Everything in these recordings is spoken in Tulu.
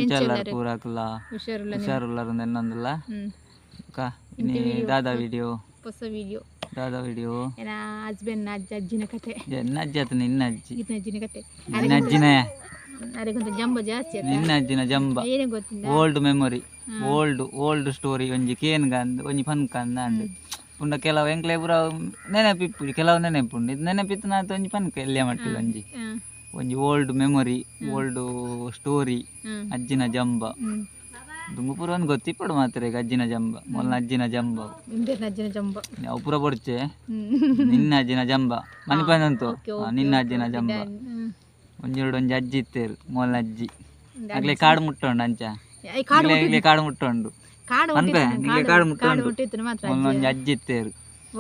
ಎಂಚೆಲ್ಲಾರು ಪೂರಾಕುಲ ಹುಷಾರುಲ್ಲ ಹುಷಾರುಲ್ಲಾರು ಎನ್ನೊಂದುಲ್ಲ ಇನಿ ದಾದಾ ವಿಡಿಯೋ ಹೊಸ ವಿಡಿಯೋ ದಾದಾ ವಿಡಿಯೋ ಏನ ಹಸ್ಬೆಂಡ್ ಅಜ್ಜ ಅಜ್ಜಿನ ಕತೆ ಎನ್ನ ಅಜ್ಜಿ ಆತ ನಿನ್ನ ಅಜ್ಜಿ ಇದನ್ನ ಅಜ್ಜಿನ ಕತೆ ನಿನ್ನ ಅಜ್ಜಿನೇ ಅರೆಗೊಂದು ಜಂಬ ಜಾಸ್ತಿ ಆತ ನಿನ್ನ ಅಜ್ಜಿನ ಜಂಬ ಏನೇ ಗೊತ್ತಿಲ್ಲ Old memory old old story ಒಂಜಿ ಕೇನ್ಗಂದ್ ಒಂಜಿ ಪನ್ಕಂದ್ ಅಂಡ್ ಪುಂಡ ಕೆಲವು ಎಂಕ್ಲೆ ಪೂರ ನೆನಪಿಪ್ಪು ಕೆಲವು ನೆನಪುಂಡು ಇದು ನೆನಪಿತ್ತು ಒಂಜಿ ಪನ್ಕ ಎಲ್ಯ ಮಟ್ಟಿಗೆ ಒಂಜಿ ಒಂಜಿ ಓಲ್ಡ್ ಮೆಮೊರಿ ಓಲ್ಡ್ ಸ್ಟೋರಿ ಅಜ್ಜಿನ ಜಂಬ ದುಂಬು ಪೂರ ಒಂದು ಗೊತ್ತಿಪ್ಪಡು ಮಾತ್ರ ಈಗ ಅಜ್ಜಿನ ಜಂಬ ಮೊದಲ ಅಜ್ಜಿನ ಜಂಬ ಇಂದೇನ ಅಜ್ಜಿನ ಜಂಬ ಅವು ಪೂರ ಬೊಡ್ಚೆ ನಿನ್ನ ಅಜ್ಜಿನ ಜಂಬ ಮನಿಪಂದಂತು ನಿನ್ನ ಅಜ್ಜಿನ ಜಂಬ ಒಂಜೆರಡು ಒಂಜಿ ಅಜ್ಜಿ ಇತ್ತೇರು ಮೊದಲ ಅಜ್ಜಿ ಅಗ್ಲೆ ಕಾಡು ಮುಟ್ಟೋಂಡು ಅಂಚ ಕಾಡು ಇಲ್ಲೇ ಕಾಡು ಮುಟ್ಟೋಂಡು ಕಾಡು ಪನ್ಪೆ ನಿಂಗೆ ಕಾಡು ಕಾಡು ಮುಟ್ಟೋಂಡು ಮುಟ್ಟಿತ್ತು ಮಾತ್ರ ಮೊದಲ ಒಂಜಿ ಅಜ್ಜಿ ಇತ್ತೇರು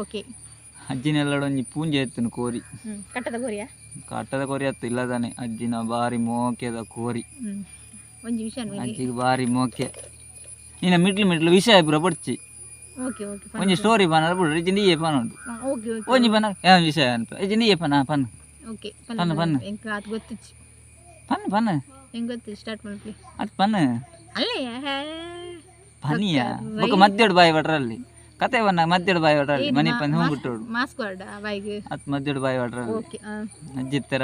ಓಕೆ ಅಜ್ಜಿನೆಲ್ಲಡ ಒಂಜಿ ಪೂಂಜೆ ಎತ್ತನು ಕೋರಿ ಕಟ್ಟದ ಗೋರಿಯಾ ಕಟ್ಟದ ಕೋರಿ ಅತ್ತು ಇಲ್ಲದಾನೆ ಅಜ್ಜಿನ ಬಾರಿ ಮೋಕೆದ ಕೋರಿ ಒಂಜಿ ವಿಷಯ ಅಜ್ಜಿಗೆ ಬಾರಿ ಮೋಕೆ ನಿನ್ನ ಮಿಡ್ಲು ಮಿಡ್ಲು ವಿಷಯ ಪೂರ ಬೊಡ್ಚಿ ಓಕೆ ಓಕೆ ಒಂಜಿ ಸ್ಟೋರಿ ಪನ ಬುಡ್ಡು ಇಜ್ಜಿ ನೀಯೇ ಪನ ಉಂಟು ಓಕೆ ಓಕೆ ಒಂಜಿ ಪನ ಯಾವ ವಿಷಯ ಅನ್ಪ ಇಜ್ಜಿ ನೀಯೇ ಪನ ಪನ್ ಓಕೆ ಪನ್ನು, ಪನ್ನು. ಎಂಕ್ ಅದು ಗೊತ್ತಿಚ್ಚು ಪನ್ ಪನ್ ಹೆಂಗ್ ಗೊತ್ತು ಸ್ಟಾರ್ಟ್ ಮಾಡ್ಲಿ ಅದು ಪನ್ ಅಲ್ಲೇ ಪನಿಯ ಬೊಕ ಮಧ್ಯಡು ಬಾಯಿ ಬಟ್ರಲ್ಲಿ ಕತೆ ಬನ್ನ ಮಧ್ಯಡು ಬಾಯಿ ಬಟ್ರಲ್ಲಿ ಮನಿ ಪನ್ ಹೋಗ್ಬಿಟ್ಟೋಡು ಮಾಸ್ಕ್ ವಾರ್ಡ ಬಾಯಿಗೆ ಅತ್ ಮಧ್ಯಡು ಬಾಯಿ ಬಟ್ರಲ್ಲಿ ಓಕೆ ಅಜ್ಜಿತ್ತರ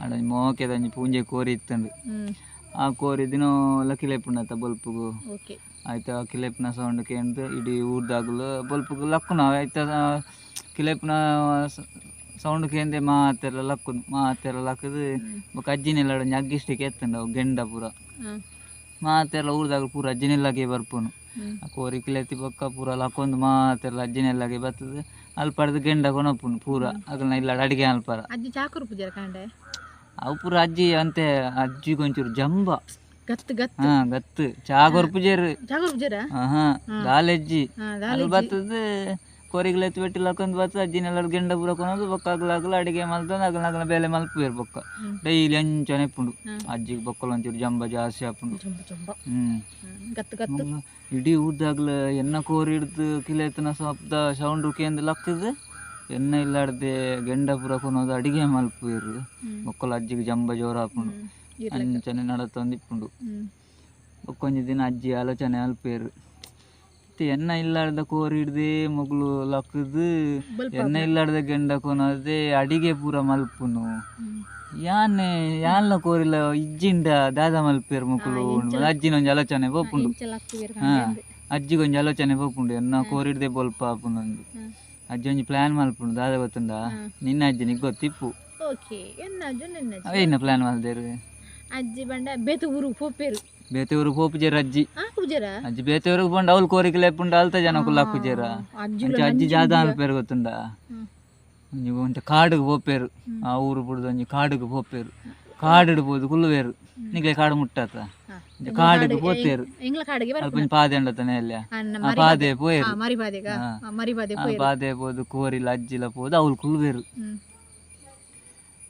ಅಡೊಂಜಿ ಮೋಕೆದ ಒಂಜಿ ಪೂಂಜೆ ಕೋರಿ ಇತ್ತಂಡು ಹ್ಮ್ ಆ ಕೋರಿ ದಿನೋ ಕಿಲೆಪುಂಡತ್ತ ಬೊಲ್ಪುಗು ಓಕೆ ಆಯ್ತು ಆ ಕಿಲೆಪ್ನ ಸೌಂಡ್ ಕೇಂದು ಇಡೀ ಊರ್ದಾಗಲು ಬೊಲ್ಪುಗು ಲಕ್ಕುನ ಆಯ್ತ ಕಿಲೆಪ್ನ ಸೌಂಡ್ ಕೇಂದೆ ಮಾತೆಲ್ಲ ಲಕ್ಕುದು ಮಾತೆಲ್ಲ ಲಕ್ಕದು ಬೊಕ ಅಜ್ಜಿನೆಲ್ಲ ಒಂಜಿ ಅಗ್ಗಿಷ್ಟಿಗೆ ಎತ್ತಂಡು ಅವು ಗೆಂಡ ಪೂರ ಮಾತೆಲ್ಲ ಊರ್ದಾಗ ಪೂರ ಅಜ್ಜಿನೆಲ್ಲಾಗೆ ಬರ್ಪುನು ಆ ಕೋರಿ ಕಿಲೆತ್ತಿ ಬೊಕ್ಕ ಪೂರ ಲಕ್ಕೊಂದು ಮಾತೆಲ್ಲ ಅಜ್ಜಿನೆಲ್ಲಾಗೆ ಬರ್ತದೆ ಅಲ್ಪಡ್ದು ಗೆಂಡ ಕೊನಪುನು ಪೂರ ಅಗಲ್ನ ಇಲ್ಲ ಅಡಿಗೆ ಅಲ್ಪರ ಅಜ್ಜಿ ಚಾಕುರು ಪೂಜಾರ ಕಾಂಡೆ ಅವು ಪೂರ ಅಜ್ಜಿ ಅಂತೆ ಅಜ್ಜಿಗೆ ಒಂಚೂರು ಜಂಬ ಗತ್ತು ಗತ್ತು ಹಾ ಗತ್ತು ಚಾ ಕೊರ್ಪುಜೇರು ಚಾಕುರು ಪೂಜಾರ ಆಹಾ ದಾಲೆಜ್ಜಿ ಹಾ ಅಲ್ಲಿ ಬರ್ತದೆ ಕೋರಿಗಳು ಎತ್ತಿ ಬೆಟ್ಟಿ ಲಕ್ಕೊಂದು ಬರ್ತದೆ ಅಜ್ಜಿನೆಲ್ಲ ಗೆಂಡ ಪೂರ ಕೊನೋದು ಬೊಕ್ಕ ಅಗಲ ಅಗಲ ಅಡಿಗೆ ಮಲ್ತೊಂದು ಅಗಲ ಅಗಲ ಬೇಲೆ ಮಲ್ಪುವೇರು ಬೊಕ್ಕ ಡೈಲಿ ಅಂಚನೆ ಪುಂಡು ಅಜ್ಜಿಗೆ ಬೊಕ್ಕಲ ಒಂಚೂರು ಜಂಬ ಜಾಸ್ತಿ ಆಪುಂಡು ಜಂಬ ಜಂಬ ಹ್ಮ್ ಗತ್ತು ಗತ್ತು ಮಗ್ಲ ಇಡೀ ಊರ್ದಾಗ್ಲ ಎನ್ನ ಕೋರಿ ಹಿಡ್ದು ಕಿಲೆತ್ತನ ಶಬ್ದ ಸೌಂಡು ಕೇಂದ್ ಲಕ್ಕದು ಎನ್ನ ಇಲ್ಲಾಡ್ದೆ ಗೆಂಡ ಪೂರ ಕೊನೋದು ಅಡಿಗೆ ಮಲ್ಪುವೇರು ಬೊಕ್ಕಲ ಅಜ್ಜಿಗೆ ಜಂಬ ಜೋರ ಆಪುಂಡು ಅಂಚನೆ ನಡತೊಂದು ಇಪ್ಪುಂಡು ಬೊಕ್ಕೊಂಜಿ ದಿನ ಅಜ್ಜಿ ಆಲೋಚನೆ ಅಲ್ಪೇರು ಇತ್ತೆ ಎನ್ನ ಇಲ್ಲಾರ್ದ ಕೋರಿ ಹಿಡ್ದೆ ಮೊಗ್ಲು ಲಕ್ಕದು ಎನ್ನ ಇಲ್ಲಾರ್ದ ಗೆಂಡ ಕೊನೋದೆ ಅಡಿಗೆ ಪೂರ ಮಲ್ಪುನು ಯಾನೆ ಯಾನ್ಲ ಕೋರಿಲ್ಲ ಇಜ್ಜಿಂಡ ದಾದ ಮಲ್ಪೇರು ಮೊಕುಲು ಅಜ್ಜಿನ ಒಂಜಿ ಆಲೋಚನೆ ಪೋಪುಂಡು ಹಾ ಅಜ್ಜಿಗೊಂಜಿ ಆಲೋಚನೆ ಪೋಪುಂಡು ಎನ್ನ ಕೋರಿ ಹಿಡ್ದೆ ಬೊಲ್ಪ ಆಪುಂಡು ಅಜ್ಜಿ ಒಂಜಿ ಪ್ಲಾನ್ ಮಲ್ಪುಂಡು ದಾದ ಗೊತ್ತುಂಡ ನಿನ್ನ ಅಜ್ಜಿನಿಗೆ ಗೊತ್ತಿಪ್ಪು ಓಕೆ ಎನ್ನ ಅಜ್ಜು ನಿನ್ನ ಅಜ್ಜಿ ಅವೇನ ಪ್ಲಾನ್ ಮಲ್ದೇರು ಅಜ್ಜಿ ಬಂಡ ಬೇತು ಊರು ಪೋಪೇರು ಬೇತೆಊರು ಪೋಪುಜೇರು ಅಜ್ಜಿ ಆ ಪೂಜಾರ ಅಜ್ಜಿ ಬೇತೆಊರಿಗೆ ಪೋಂಡ ಅವ್ಲು ಕೋರಿಕೆ ಪುಂಡ ಅಲ್ತ ಜನ ಕುಲ್ಲಾಕುಜೇರ ಅಜ್ಜಿ ಅಂಚ ಅಜ್ಜಿ ಜಾದ ಅನ್ಪೇರು ಗೊತ್ತುಂಡ ಒಂಜಿ ಒಂಚ ಕಾಡುಗೆ ಪೋಪೇರು ಆ ಊರು ಬುಡ್ದು ಒಂಜಿ ಕಾಡುಗೆ ಪೋಪೇರು ಕಾಡು ಪೋದು ಕುಲ್ಲುವೇರು ನಿಗ್ಲೆ ಕಾಡು ಮುಟ್ಟಾತ ಒಂಜಿ ಕಾಡುಗೆ ಪೋತೇರು ಎಂಗ್ಲ ಕಾಡಿಗೆ ಅಲ್ಪ ಒಂಜಿ ಪಾದೆ ಉಂಡತನೆ ಅಲ್ಲ ಅನ್ನ ಆ ಪಾದೆ ಪೋಯೇರು ಮರಿ ಬಾದೆಗ ಮರಿ ಬಾದೆ ಆ ಪಾದೆ ಪೋದು ಕೋರಿಲ ಅಜ್ಜಿಲ ಪೋದು ಅವ್ಲು ಕುಲ್ಲುವೇರು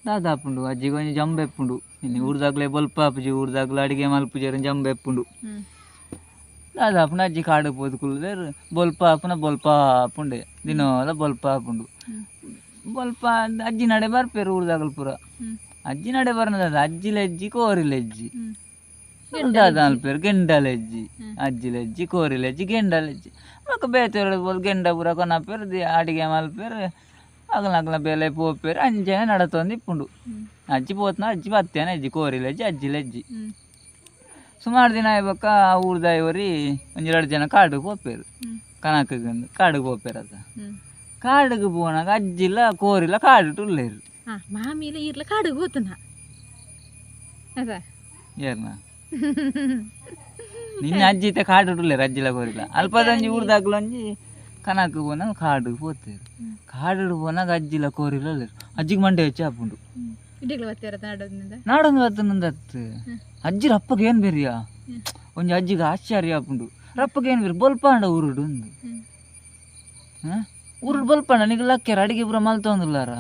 ದಾದಾಪುಂಡು ಅಜ್ಜಿಗೆ ಒಂಜಿ ಜಂಬೆಪ್ಪುಂಡು ಇನ್ನು ಊರ್ದಾಗ್ಲೆ ಬೊಲ್ಪ ಆಪುಜಿ ಊರ್ದಾಗ್ಲೆ ಅಡಿಗೆ ಮಲ್ಪುಜೇರು ಜಂಬೆಪ್ಪುಂಡು ದಾದಾಪುಂಡು ಅಜ್ಜಿ ಕಾಡು ಪೋದು ಕುಲ್ಲುವೇರು ಬೊಲ್ಪ ಆಪುನ ಬೊಲ್ಪ ಆಪುಂಡೆ ದಿನೋಲ ಬೊಲ್ಪ ಆಪುಂಡು ಬೊಲ್ಪ ಅಜ್ಜಿ ನಡೆ ಬರ್ಪೇರು ಊರ್ದಾಗಲ್ ಪೂರ ಅಜ್ಜಿ ನಡೆ ಬರ್ನದ ಅಜ್ಜಿ ಲೆಜ್ಜಿ ಕೋರಿ ಲೆಜ್ಜಿ ದಾದ ಅನ್ಪೇರು ಗೆಂಡ ಲೆಜ್ಜಿ ಅಜ್ಜಿ ಲೆಜ್ಜಿ ಕೋರಿ ಲೆಜ್ಜಿ ಗೆಂಡ ಲೆಜ್ಜಿ ಬೊಕ ಬೇತೆ ಬೋಲ್ ಗೆಂಡ ಪೂರ ಕೊನಪೇರು ಅಡಿಗೆ ಮಲ್ಪೇರು ಅಗಲ ಅಗಲ ಬೇಲೆ ಪೋಪೇರು ಅಂಚನೆ ನಡತೊಂದು ಇಪ್ಪುಂಡು ಅಜ್ಜಿ ಪೋತ್ನ ಅಜ್ಜಿ ಬತ್ತೇನೆ ಅಜ್ಜಿ ಕೋರಿ ಲೆಜ್ಜಿ ಅಜ್ಜಿ ಲೆಜ್ಜಿ ಸುಮಾರು ದಿನ ಆಯ್ಬೊಕ್ಕ ಆ ಊರ್ದಾಯವರಿ ಒಂಜೆರಡು ಜನ ಕಾಡುಗೆ ಪೋಪೇರು ಕನಕಗೆ ಕಾಡುಗೆ ಪೋಪೇರು ಅದ ಕಾಡುಗೆ ಪೋನಾಗ ಅಜ್ಜಿಲ್ಲ ಕೋರಿಲ್ಲ ಕಾಡು ಉಲ್ಲೇರು ಹಾ ಮಾಮಿಲ ಇರ್ಲ ಕಾಡಿಗೆ ಹೋತನ ಅದ ಏರ್ನ ನಿನ್ನ ಅಜ್ಜಿ ಇತ್ತೆ ಕಾಡು ಉಲ್ಲೇರು ಅಜ್ಜಿಲ ಕೋರಿಲ್ಲ ಅಲ್ಪದಂಜಿ ಊರ್ದಾಗ್ಲ ಒಂಜಿ ಕನಕ ಪೋನಾಗ ಕಾಡುಗೆ ಪೋತೇರು ಕಾಡು ಪೋನಾಗ ಅಜ್ಜಿಲ ಕೋರಿಲ್ಲ ಉಲ್ಲೇರು ಅಜ್ಜಿಗೆ ಮಂಡೆ ಹೆಚ್ಚು ಆಪುಂಡು ಇಡೀಗ್ಲ ಬತ್ತೀರ ನಾಡೋದ್ರಿಂದ ನಾಡೊಂದು ಬತ್ತನೊಂದು ಅತ್ತು ಅಜ್ಜಿ ರಪ್ಪಗೆ ಏನು ಬೇರಿಯಾ ಒಂಜಿ ಅಜ್ಜಿಗೆ ಆಶ್ಚರ್ಯ ಆಪುಂಡು ರಪ್ಪಗೆ ಏನು ಬೇರೆ ಬೊಲ್ಪಾಂಡ ಊರುಡು ಒಂದು ಹಾಂ ಊರುಡು ಬೊಲ್ಪಾಂಡ ನಿಗ್ ಲಕ್ಕ್ಯಾರ ಅಡಿಗೆ ಪೂರ ಮಲ್ತೊಂದುಲ್ಲಾರ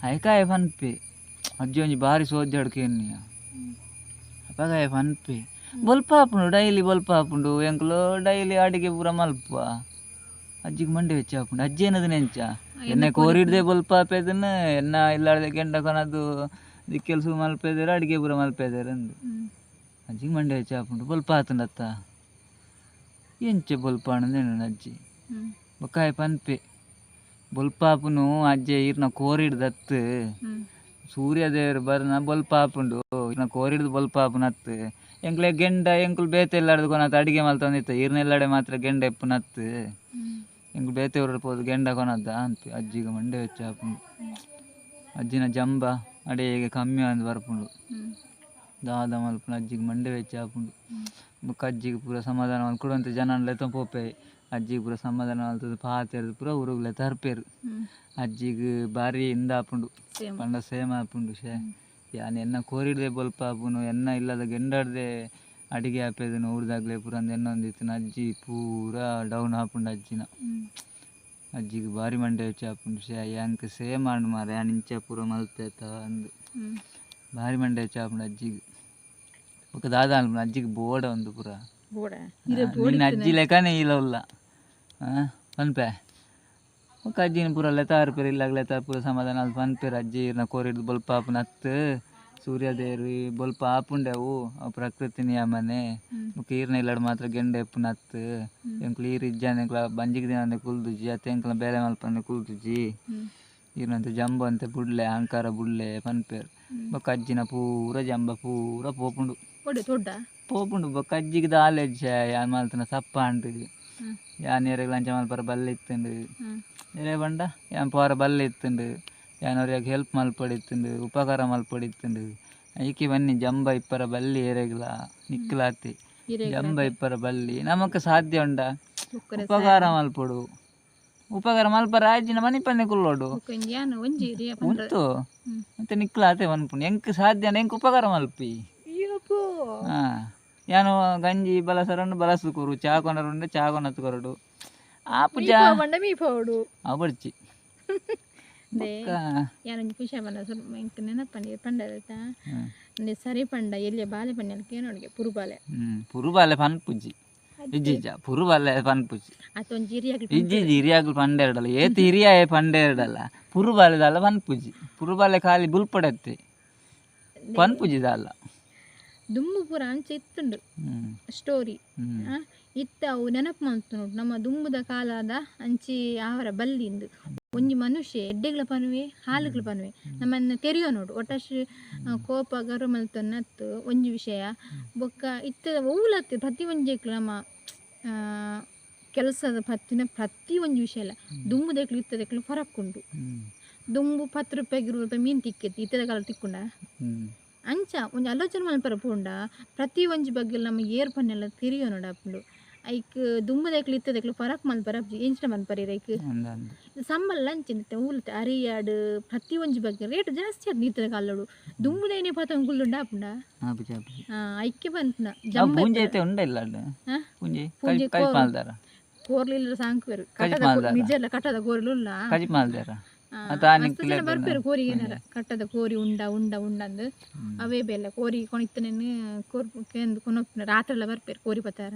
ಐಕಾಯ ಪನ್ಪೆ ಅಜ್ಜಿ ಒಂಜಿ ಬಾರಿ ಸೋದ್ಯ ಅಡ್ಕೆ ಅಪ್ಪಗಾಯ ಪನ್ಪೆ ಬೊಲ್ಪ ಆಪುಂಡು ಡೈಲಿ ಬೊಲ್ಪ ಆಪುಂಡು ಎಂಕುಲು ಡೈಲಿ ಅಡಿಗೆ ಪೂರ ಮಲ್ಪ ಅಜ್ಜಿಗೆ ಮಂಡೆ ಹೆಚ್ಚು ಆಪುಂಡು ಅಜ್ಜಿ ಏನದು ನೆಂಚ ಎಣ್ಣೆ ಕೋರಿಡ್ದೆ ಬೊಲ್ಪ ಆಪೆದನ್ನ ಎನ್ನ ಇಲ್ಲಾಡ್ದೆ ಕೆಂಡ ಕೊನದು ದಿಕ್ಕೆಲ್ಸು ಮಲ್ಪೆದರು ಅಡಿಗೆ ಪೂರ ಮಲ್ಪೆದರು ಅಂದು ಅಜ್ಜಿಗೆ ಮಂಡೆ ಹೆಚ್ಚು ಆಪುಂಡು ಬೊಲ್ಪ ಆತುಂಡತ್ತ ಎಂಚ ಬೊಲ್ಪಾಣಂದು ಅಜ್ಜಿ ಬೊಕ್ಕ ಪನ್ಪೆ ಬೊಲ್ಪಾಪುನು ಅಜ್ಜೆ ಈರ್ನ ಕೋರಿಡ್ದತ್ತು ಸೂರ್ಯದೇವರು ಬರ್ನ ಬೊಲ್ಪಾಪುಂಡು ಈರ್ನ ಕೋರಿಡ್ದು ಬೊಲ್ಪಾಪುನತ್ತು ಎಂಕ್ಲೆ ಗೆಂಡ ಎಂಕುಲು ಬೇತೆ ಎಲ್ಲಾಡ್ದು ಕೊನತ್ತು ಅಡಿಗೆ ಮಲ್ತೊಂದಿತ್ತ ಈರ್ನ ಎಲ್ಲಡೆ ಮಾತ್ರ ಗೆಂಡ ಎಪ್ಪುನತ್ತು ಎಂಕುಲು ಬೇತೆ ಊರು ಪೋದು ಗೆಂಡ ಕೊನದ್ದ ಅನ್ಪಿ ಅಜ್ಜಿಗೆ ಮಂಡೆ ಹೆಚ್ಚು ಆಪುಂಡು ಅಜ್ಜಿನ ಜಂಬ ಅಡೇಗೆ ಕಮ್ಮಿ ಆಂದ್ ಬರ್ಪುಂಡು ದಾದ ಮಲ್ಪುನ ಅಜ್ಜಿಗೆ ಮಂಡೆ ಬೆಚ್ಚ ಆಪುಂಡು ಬೊಕ್ಕ ಅಜ್ಜಿಗೆ ಪೂರ ಸಮಾಧಾನ ಮಲ್ತ್ ಕುಡೊಂತೆ ಜನನ್ ಲೆತ್ತೊಂದು ಪೋಪೆ ಅಜ್ಜಿಗೆ ಪೂರ ಸಮಾಧಾನ ಮಲ್ತುದು ಪಾತೆರ್ದ್ ಪೂರ ಊರುಗ್ ಲೆತ್ತ ಅಜ್ಜಿಗ್ ಬಾರಿ ಇಂದಾಪುಂಡು ಪಂಡ ಸೇಮ್ ಆಪುಂಡು ಶೇ ಯಾನ್ ಎನ್ನ ಕೋರಿಡ್ದೆ ಬೊಲ್ಪ ಆಪುನು ಎನ್ನ ಇಲ್ಲದ ಗೆಂಡಡ್ದೆ ಅಡಿಗೆ ಆಪೆದನು ಊರ್ದಾಗ್ಲೆ ಪೂರ ಅಂದ್ ಎನ್ನೊಂದಿತ್ತಿನ ಅಜ್ಜಿ ಪೂರ ಡೌನ್ ಆಪುಂಡು ಅಜ್ಜಿನ ಅಜ್ಜಿಗ್ ಬಾರಿ ಮಂಡೆ ಬೆಚ್ಚ ಆಪುಂಡು ಶೇ ಯಾಂಕ್ ಸೇಮ್ ಆಂಡ್ ಮಾರ್ರೆ ಯಾನ್ ಇಂಚ ಪೂರ ಮಲ್ತೆತ ಅಂದ್ ಬಾರಿ ಮಂಡೆ ಬೆಚ್ಚ ಆಪುಂಡು ಅಜ್ಜಿಗ್ ಬೊಕ ದಾದ ಅನ್ಪುಂಡು ಅಜ್ಜಿಗ್ ಬೋಡ ಉಂದು ಪೂರ ನಿನ್ನ ಅಜ್ಜಿ ಲೆಕ್ಕನೇ ಈಲ ಉಲ್ಲ ಪನ್ಪೆ ಬೊಕ ಅಜ್ಜಿನ ಪೂರ ಲೆತ್ತಾರ್ಪೆರ್ ಇಲ್ಲಗ್ ಲೆತ್ತ ಪೂರ ಸಮಾಧಾನ ಅಲ್ಪ ಪನ್ಪೆರ್ ಅಜ್ಜಿ ಇರ್ನ ಕೋರಿಡ್ದು ಬೊಲ್ಪ ಆಪುನ ಅತ್ತ್ ಸೂರ್ಯದೇರು ಬೊಲ್ಪ ಆಪುಂಡೆ ಅವು ಅವು ಪ್ರಕೃತಿ ನಿಯಮನೆ ಬೊಕ ಈರ್ನ ಇಲ್ಲಡ್ ಮಾತ್ರ ಗೆಂಡ ಇಪ್ಪುನ ಅತ್ತ್ ಎಂಕ್ಲು ಈರ್ ಇಜ್ಜಾಂದೆ ಎಂಕ್ಲ ಬಂಜಿಗ್ ದಿನಂದೆ ಕುಲ್ದುಜಿ ಅತ್ತೆ ಎಂಕ್ಲ ಬೇಲೆ ಮಲ್ಪಂದೆ ಕುಲ್ದುಜಿ ಈರ್ನಂತೆ ಜಂಬ ಅಂತೆ ಬುಡ್ಲೆ ಅಹಂಕಾರ ಬುಡ್ಲೆ ಪನ್ಪೆರ್ ಬೊಕ ಅಜ್ಜಿನ ಪೂರ ಜಂಬ ಪೂರ ಪೋಪುಂಡು ಪೋಪುಂಡು ಬೊಕ ಅಜ್ಜಿಗ್ ದಾಲ ಇಜ್ಜೆ ಯಾನ್ ಮಲ್ತಿನ ತಪ್ಪಾಂಡ್ ಯಾನ್ ಏರೆಗ್ಲ ಅಂಚ ಮಲ್ಪರ ಬಲ್ಲೆ ಇತ್ತುಂಡು ಏರೆ ಪಂಡ ಯಾನ್ ಪೋರ ಬಲ್ಲೆ ಇತ್ತುಂಡು ಯಾನ್ ಒರಿಯಗ್ ಹೆಲ್ಪ್ ಮಲ್ಪೊಡಿತ್ತುಂಡು ಉಪಕಾರ ಮಲ್ಪೊಡಿತ್ತುಂಡು ಐಕೆ ಬನ್ನಿ ಜಂಬ ಇಪ್ಪರ ಬಲ್ಲಿ ಏರೆಗ್ಲ ನಿಕ್ಲಾತೆ ಜಂಬ ಇಪ್ಪರ ಬಲ್ಲಿ ನಮಕ್ ಸಾಧ್ಯ ಉಂಡ ಉಪಕಾರ ಮಲ್ಪೊಡು ಉಪಕಾರ ಮಲ್ಪರ ಅಜ್ಜಿನ ಮನಿಪಂದೆ ಕುಲ್ಲೊಡು ಉಂತು ಮತ್ತೆ ನಿಕ್ಲಾತೆ ಪನ್ಪುಂಡು ಎಂಕ್ ಸಾಧ್ಯ ಎಂಕ್ ಉಪಕಾರ ಮಲ್ಪಿ. ಯಾನು ಗಂಜಿ ಬಲಸರನ್ನು ಬಲಸು ಕೊರು ಚಾ ಕೊನರುಂಡೆ ಚಾ ಕೊನತ್ತು ಕೊರಡು ಆಪುಜ ಅವು ಬಡ್ಚಿ ಯಾನೊಂಜಿ ಖುಷಿ ಪಂಡ ಎಂಕ್ ನೆನಪಂಡಿ ಪಂಡರತ ಸರಿ ಪಂಡ ಎಲ್ಲಿಯ ಬಾಲೆ ಪಂಡ ಕೇನೋಡಿಗೆ ಪುರುಬಾಲೆ ಪುರುಬಾಲೆ ಪನ್ಪುಜಿ ಇಜ್ಜಿ ಪುರುಬಾಲೆ ಪನ್ಪುಜಿ ಅತ್ತೊಂಜಿ ಹಿರಿಯಾಗ್ಲು ಇಜ್ಜಿ ಹಿರಿಯಾಗ್ಲು ಪಂಡೆರಡಲ್ಲ ಏತ್ ಹಿರಿಯಾಯೆ ಪಂಡೆರಡಲ್ಲ ಪುರುಬಾಲೆದಲ್ಲ ಪನ್ಪುಜಿ ಪುರುಬಾಲೆ ಖಾಲಿ ಬುಲ್ಪಡತ್ತೆ ಪನ್ಪುಜಿ ದಾಲ ದುಂಬು ಪೂರ ಅಂಚ ಇತ್ತುಂಡು ಸ್ಟೋರಿ ಇತ್ತ ಅವು ನೆನಪು ಮಲ್ತುಂಡು ನಮ್ಮ ದುಂಬುದ ಕಾಲದ ಅಂಚಿ ಆವರ ಬಲ್ಲಿಂದು ಒಂಜಿ ಮನುಷ್ಯ ಎಡ್ಡೆಗ್ಲ ಪನುವೆ ಹಾಲುಗ್ಲ ಪನುವೆ ನಮ್ಮನ್ನ ತೆರಿಯೋ ನೋಡು ಒಟ್ಟಶ್ ಕೋಪ ಗರು ಮಲ್ತೊನ್ನತ್ತು ಒಂಜಿ ವಿಷಯ ಬೊಕ್ಕ ಇತ್ತ ಒವ್ಲತ್ತು ಪ್ರತಿ ಒಂಜೆಕ್ಲು ನಮ್ಮ ಕೆಲಸದ ಪತ್ತಿನ ಪ್ರತಿ ಒಂಜಿ ವಿಷಯ ಅಲ್ಲ ದುಂಬುದಕ್ಲು ಇತ್ತದಕ್ಲು ಫರಕ್ ಉಂಡು ದುಂಬು 10 ರೂಪಾಯಿ 20 ರೂಪಾಯಿ ಮೀನು ತಿಕ್ಕಿತ್ತು ಇತ್ತದ ಕಾಲ ತಿಕ್ಕುಂಡ ಅಂಚ ಒಂಜಿ ಆಲೋಚನೆ ಮಲ್ಪರ ಪೋಂಡ ಪ್ರತಿ ಒಂಜಿ ಬಗ್ಗೆ ನಮ್ಮ ಏರ್ ಪನ್ನೆಲ್ಲ ತೆರಿಯೋ ನೋಡು ಅಪ್ಪುಂಡು ಐಕ್ ದುಂಬುದಕ್ಲು ಇತ್ತದಕ್ಲು ಫರಕ್ ಮಲ್ಪರ ಎಂಚಿನ ಮಲ್ಪರ ಐಕ್ ಸಂಬಳ ಅಂಚಿನ ಊಲತೆ ಅರಿಯಾಡು ಪ್ರತಿ ಒಂಜಿ ಬಗ್ಗೆ ರೇಟ್ ಜಾಸ್ತಿ ಆದ್ ಇತ್ತದ ಕಾಲೋಡು ದುಂಬುದೈನೇ ಪಾತ ಗುಳ್ಳುಂಡ ಅಪ್ಪುಂಡ ಐಕ್ಕೆ ಪನ್ಪುನ ಜಂಬ ಪೂಂಜೆ ಐತೆ ಉಂಡ ಇಲ್ಲ ಪೂಂಜೆ ಕಜಿಪ್ ಮಾಲ್ದಾರ ಕೋರ್ಲಿಲ್ಲ ಸಾಂಕ್ವೆರು ಕಟ್ಟದ ನಿಜ ಕಟ್ಟದ ಕೋರ್ಲು ಕಜಿಪ್ ಮಾಲ್ದಾರ ಬರ್ಪೇರು ಕೋರಿ ಏನಾರ ಕಟ್ಟದ ಕೋರಿ ಉಂಡ ಉಂಡ ಉಂಡಂದು ಅವೇ ಬೆಲ್ಲ ಕೋರಿ ಕೊಣಿತ್ತನೇನು ಕೋರ್ ಕೇಂದು ಕೊನೊಪ್ಪಿನ ರಾತ್ರಿ ಎಲ್ಲ ಬರ್ಪೇರು ಕೋರಿ ಪತ್ತಾರ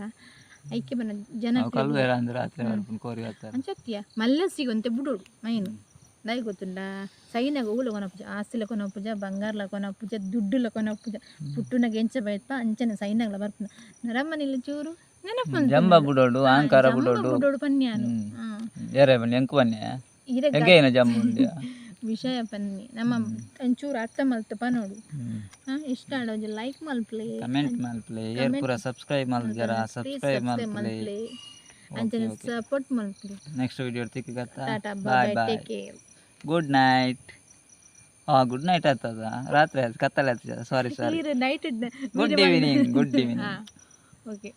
ಐಕೆ ಬನ್ನ ಜನ ಅಂಚತ್ಯ ಮಲ್ಲ ಸಿಗುವಂತೆ ಬುಡೋಡು ಮೈನು ದಾಯಿ ಗೊತ್ತುಂಡ ಸೈನಾಗ ಊಲ ಕೊನಪುಜ ಆಸ್ತಿಲ ಕೊನಪುಜ ಬಂಗಾರಲ ಕೊನಪುಜ ದುಡ್ಡುಲ ಕೊನಪುಜ ಪುಟ್ಟುನಾಗ ಎಂಚ ಬೈತ್ಪ ಅಂಚನೆ ಸೈನಾಗ್ಲ ಬರ್ಪುನ ನರಮ್ಮನಿಲ್ಲ ಚೂರು ನೆನಪು ಜಂಬ ಬುಡೋಡು ಅಹಂಕಾರ ಬುಡೋಡು ಬುಡೋಡು ಪನ್ಯಾನು ಏರೆ ಬನ್ನಿ ಎಂಕು ಬನ್ನಿ ಎಂಕೇನ ಜಂಬ ಉಂಡ್ಯಾ ವಿಷಯ ಬನ್ನಿ ನಮ್ಮ ಒಂಚೂರು ಅರ್ಥ ಮಲ್ತ ಪನೋಡು ಇಷ್ಟ ಆಡ ಒಂಜಿ ಲೈಕ್ ಮಲ್ಪ್ಲೆ ಕಮೆಂಟ್ ಮಲ್ಪ್ಲೆ ಏರ್ ಪೂರ ಸಬ್ಸ್ಕ್ರೈಬ್ ಮಲ್ಜರ ಸಬ್ಸ್ಕ್ರೈಬ್ ಮಲ್ಪ್ಲೆ ಅಂಚನೆ ಸಪೋರ್ಟ್ ಮಲ್ಪ್ಲೆ ನೆಕ್ಸ್ಟ್ ವಿಡಿಯೋ ತಿಕ್ಕತ್ತ tata bye bye bye take care good night. Good night ಆಗ್ತದ ರಾತ್ರಿ ಆಯ್ತು ಕತ್ತಲೆ ಆಗ್ತದ sorry sorry night good evening good evening okay.